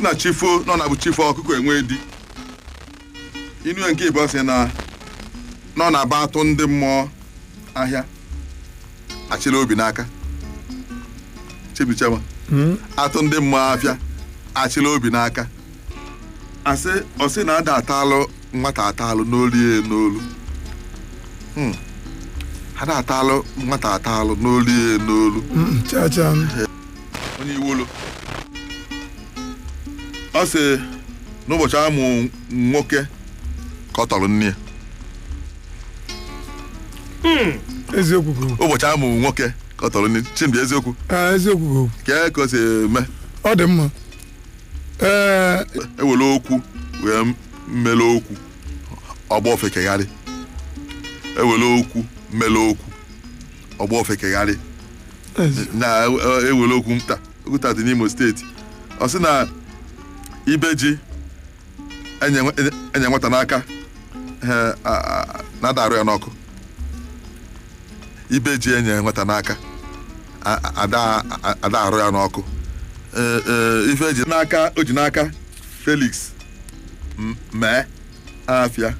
Na chifo nọ na bụ chifo ọkụkọ enwe di. Inu nke ịbụọ sị na nọ na ba atụ ndị mmụọ ahịa achịla obi n'aka. Chibuchema, atụ ndị mmụọ afịa achịla obi n'aka. Asị ọsị na ada atalụ nwata atalụ n'olu ya n'olu. Ada atalụ nwata atalụ n'olu ya n'olu. Cha cha. Onye iwolo ọ sị n'ụbọchị amụ nwoke ka ọ tọrọ nne ya. Eziokwu ka okwu. Ụbọchị amụ nwoke ka ọ tọrọ nne. Chimdi, eziokwu? Ee, eziokwu ka okwu. Kee ka o si eme? Ọ dị mma, ee. Ewere okwu wee mmele okwu ọgba ofekegharị. Ewere okwu mmele okwu ọgba ofekegharị. Na ewere okwu nta okwuta dị n'Imo Steeti. Ọ sị na ibe ji enye nwata n'aka, na-adarụ ya n'ọkụ. Ibe ji enye nwata n'aka, ada arụ ya n'ọkụ. Ee, ee, ife eji n'aka o ji n'aka Felix mee afịa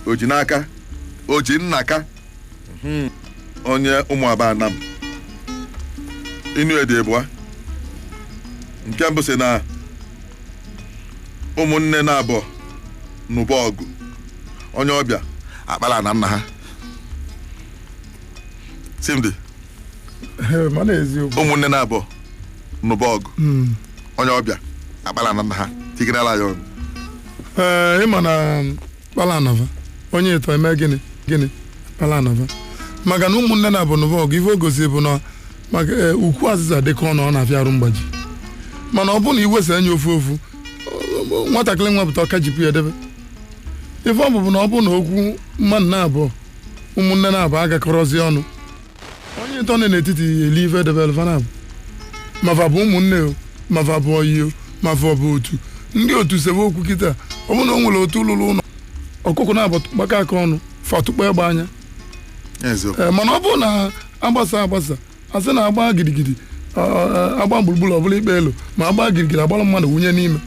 o ji n'aka o ji nnaka. Onye ụmụaba anam inu ede ebua. Nke mbụ sị na ụmụnne na-abọ n'ụba ọgụ, onye ọbịa akpara na nna ha. Simdi. Ee, mana eziokwu. Ụmụnne na-abọ n'ụba ọgụ, onye ọbịa akpara na nna ha. Tikirala ya ọnụ. Ee, ịma na kpalanava onye ịtọ eme gịnị gịnị kpalanava, maka na ụmụnne na abụnụba ọgụ ife ogosi bụ na maka ukwu azịza dịka ọ na ọ na-afịa arụ mgbaji. Mana ọ bụ na iwesa enye ofu ofu nwatakịrị nwepụta ọka jipụ ya edebe ife ọ bụ na ọ bụ na okwu mmadụ na-abụọ ụmụnne na-abụ agakọrọzi ọnụ, onye ịtọ nọ n'etiti eli ife edebe vanabụ. Mafa bụ ụmụnne o, mafa bụ oyi o, mafa bụ otu ndị otu sebe okwu kịta. Ọ bụrụ na o nwere otu lụrụ ụlọ ọkụkọ na-abụ gbakọ aka ọnụ fatụkpọ egbe anya. Eziokwu. Ee, mana ọ bụrụ na agbasa agbasa, asị na agba gidigidi, agba gburugburu ọbụla ikpe elu, ma agba gidigidi agbara mmadụ wunye n'ime.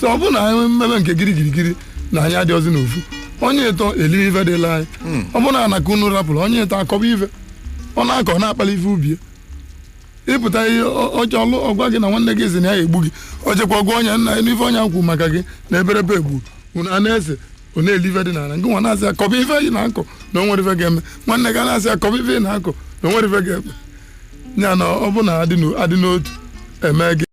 So ọ bụrụ na anyị mmebe nke girigirigiri na anyị adịghịzi n'ofu, onye ịtọ eli ife dịla anyị. Ọ bụrụ na anaka unu rapụrụ onye ịtọ akọba ife ọ na-akọ, ọ na-akpali ife ubi ya. Ịpụta ihe ọjọọ ọlụ ọgwa gị na nwanne gị si na ya egbu gị, o jekwa gwa onye nna n'ife onye kwu maka gị na eberebe egbu unu a na-ese, ọ na-eli ife dị n'ala. Ngị nwa na-asị akọba ife ị na-akọ na o nwere ife ga-eme. Nwanne gị na-asị akọba ife ị na-akọ na o nwere ife ga-eme ya. Na ọ bụ na adị n'otu eme gị.